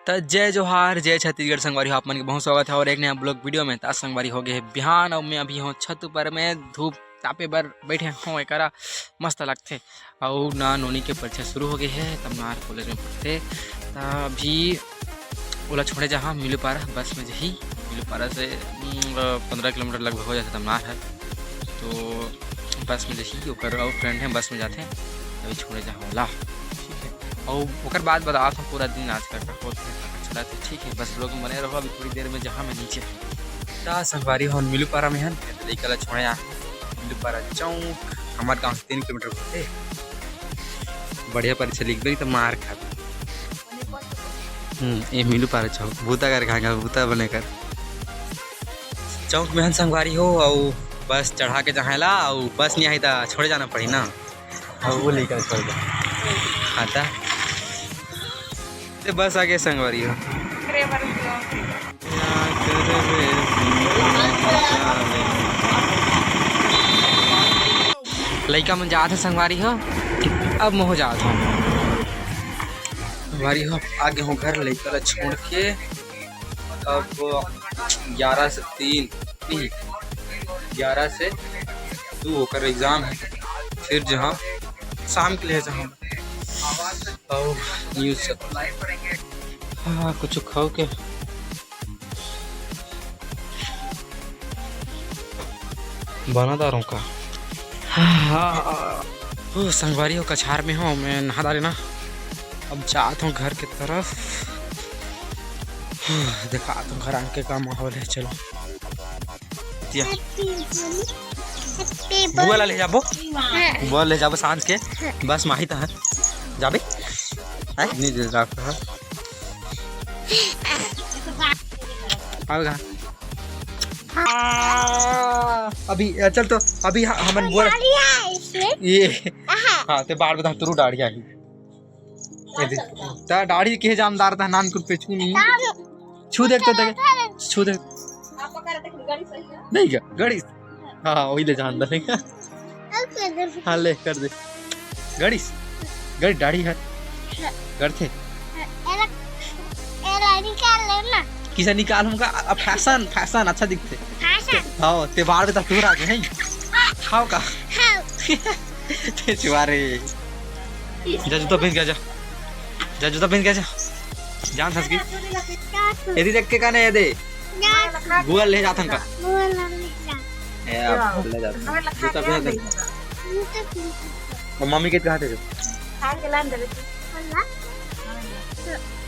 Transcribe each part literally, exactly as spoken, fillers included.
त जय जोहार, जय छत्तीसगढ़ संगवारी हो, आप मन के बहुत स्वागत है और एक नया vlog video में। त संगवारी हो गए है बिहान और मैं अभी हूँ छत ऊपर में धूप तापे बर बैठे हूँ, एकरा मस्त लगथे। अउ ना नोनी के परीक्षा शुरू हो गए है, तब नार कॉलेज में पढ़थे। त अभी ओला छोड़े जाहा मिलूपारा, बस में जही। मिलूपारा से, उम, पन्द्रह किलोमीटर लगभग हो जाथे तब नार है, तो बस में जही, ओकर अउ friend है, बस में जाथे, अभी छोड़े जाहा ओला। ठीक है, अउ ओकर बाद बतावत हूँ पूरा दिन आज का का होत हे, का का चलत हे। ठीक है, बस vlog में बने रहो, अभी थोड़ी देर में जाहा मैं नीचे। त संगवारी हो मिलूपारा में हन, लइका ला छोड़े आ मिलूपारा चौक, हमार गाँव से तीन किलोमीटर होथे। बढ़िया परीक्षा लिख दे, नहीं तो मार खा। हम्म, ये मिलूपारा चौक, बूता कर खाएगा, बूता बने कर। चौक में हन संगवारी हो, अउ बस चढ़ा के जाहे ला, अउ बस नहीं आई त छोड़े जाना पड़ी ना। अउ वो लेकर छोड़ दे। हाँ ता। ते बस आगे संगवारी हो। लइका मन जात हे संगवारी हो, अब मोह जात हो संगवारी हो। आगे हो घर लइका ला छोड़ के, अब ग्यारह से तीन, नहीं, ग्यारह से दो ओकर exam है, फिर जहाँ शाम के लिए जहाँ। अउ news चल, हाँ, कुछ खाओ के बना दारों का। हाँ, ओ, संगवारी हो, कछार में हो, मैं नहा डारे ना, अब जात हूँ घर के तरफ। देखा तो घर आके का माहौल है। चलो तिया। बुआ ला ले जाबो। हाँ। बुआ ले जाबो सांझ के। बस माही तहन जाबे। हैं? नहीं दे रहा था। आओ गा। हाँ। अभी चल तो अभी ह-, हमन बुआ ला डालिया इसमें। ये। हाँ। हाँ, ते बार बता तुरु डाढ़िया ही। ये दे। ता दाढ़ी के जामदार ता नान कुल पे छू नहीं। छू देख तो देख। छू देख। नहीं क्या? गणेश। हाँ, वही ले जान दे। हाँ, ले कर दे। गणेश। गणेश दाढ़ी है। करथे। किसे निकाल हमका, अब fashion, fashion अच्छा दिखथे। हाँ, ते बार बता तुरु आगे है। खाओ का? ते चुवारे। जा जूता पहन के आ जा। जा जूता पहन के आ जा। जान फंस गई। एदी देख के काने एदे। बुआ ले जाथन का। ए, आप ले जाथन। जूता पहन के। और मम्मी के कहा थे जो?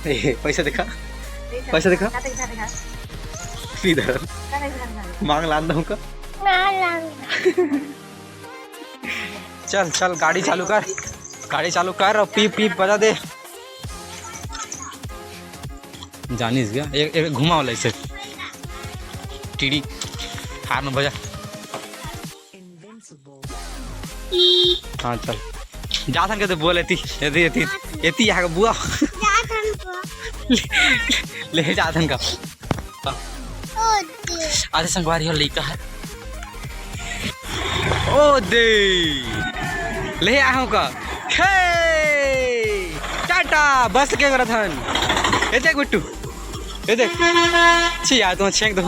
ए, पैसा दिखा। पैसा दिखा। इधर। मांग लान दो का। चल चल, गाड़ी चालू कर, गाड़ी चालू कर और पीप पीप बजा दे। जानिस गया, एक, एक घुमाओ ला इसे। टीडी, हार में बजा। हाँ चल, जाथन के तो बोल एती, एती, एती, एती यहाँ का बुआ। ले जाथन का। अरे संगवारी हो लइका है। ओ दे। ले आहूं का। हे। टाटा, बस के करत हन। ए देख बिट्टू। ए देख। छी यार, तुम छेंक दो।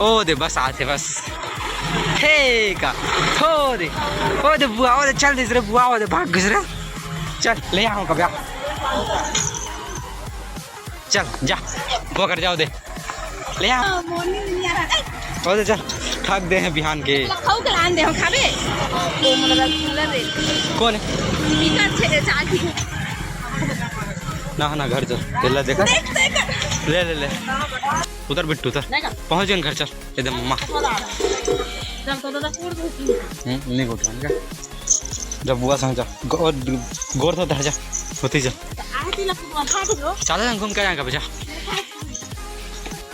ओ दे, बस आथे बस। हे का। थो दे। ओ दे बुआ, ओ दे चल दिस रे बुआ, ओ दे भाग घुस रे। चल, ले आहूं का ब्याह। चल जा, पकड़ जाओ दे। ले आ। ओ दे चल, थक दे हैं बिहान के। खाऊ के लान दे, हम खाबे। कौन है? ना, ना, घर चल। तेला देखा? देख, देख। ले, ले, ले। उतर बिट्टू, उतर। पहुंच गए घर, चल। ए दे मम्मा। हम्म, नहीं उठा, नहीं का? जब बुआ संग जा। गो-, गोर तो धर जा। होती जा। चल ना, घूम के आएगा बेटा।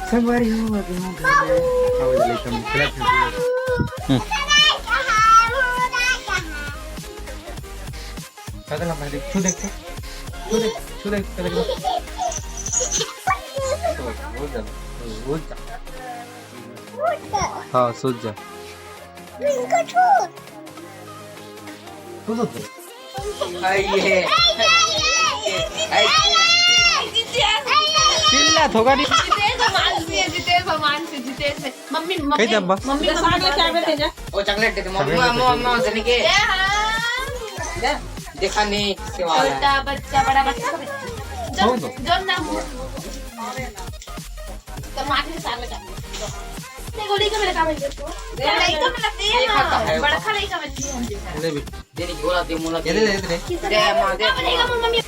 संगवारी हो, अभी हम घर में। अब लेकर हम खेलत हैं। हम्म। कदल हम देख, छू देख, छू देख, छू देख, कदल। हो जा, हो जा। हाँ, सूझ जा। सूझ जा। आइए। आइए। होगा नहीं। जितेश भगवान से, जितेश भगवान से, जितेश से। मम्मी, मम्मी, कही दे अब्बा। Mummy, mummy. वो चॉकलेट दे दे, मम्मी, मम्मी, मम्मी, मम्मी, ए, हाँ। दे, देखा नहीं, सेवा वाला है। छोटा बच्चा, बड़ा बच्चा, सब। जो, कौन दो? जो ना हो। तो मार के साथ में कर। नहीं, गोली का मेरा काम है, इसको। लड़ाई का मेरा ये है, खाता है। बड़ा खा लड़ाई का बच्ची है। ले बेटी। देने की बोला दे, मोला ये दे, दे। ये दे, ये दे। दे, माँ, दे। क्या बनेगा, मम्मी?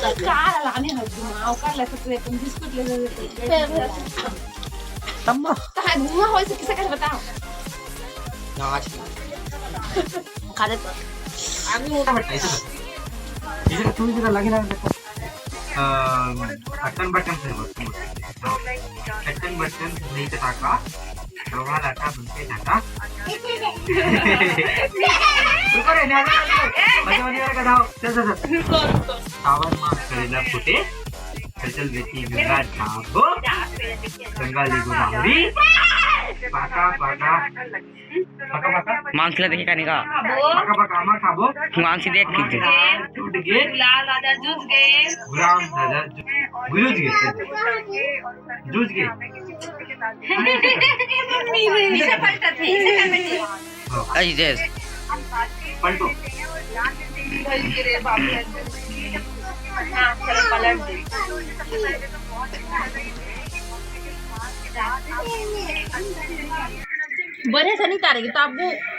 कार लाने हर घुमाओ, कर ले सकते हैं, तुम बिस्कुट ले सकते हैं। तम्मा। कहाँ घुमा हो, इसे किसे कर बताओ? ना, आज की। खा ले तो। आगे वो ना बता, ऐसे। इधर तू इधर लगे ना, देखो। अ, ढक्कन बटन से बोल, तुम बोल। हाँ। ढक्कन बटन नहीं चटाका। रवा लाटा बनते जाता। रुको रे, न्याय मत करो। मजा नहीं आ रहा, बताओ। चल, चल, चल। सावन मास करेला फूटे, चल, चल बेटी गंगा जाबो, गंगा ले गोदावरी, पाका, पाका, पाका, पाका। मांस ला देखे कानी का? पाका, पाका, आमा खाबो। मांस देख कीजिए। टूट गे। गुलाम दादा जूझ गे। गुलाम दादा जू-, जूझ गे। जूझ गे। इसे पलटा थे, इसे पलटा थे। हाँ। ऐ जैस। पलटो। हाँ, चलो, पलट दे। बढ़िया से नहीं तारेगी, तो आपको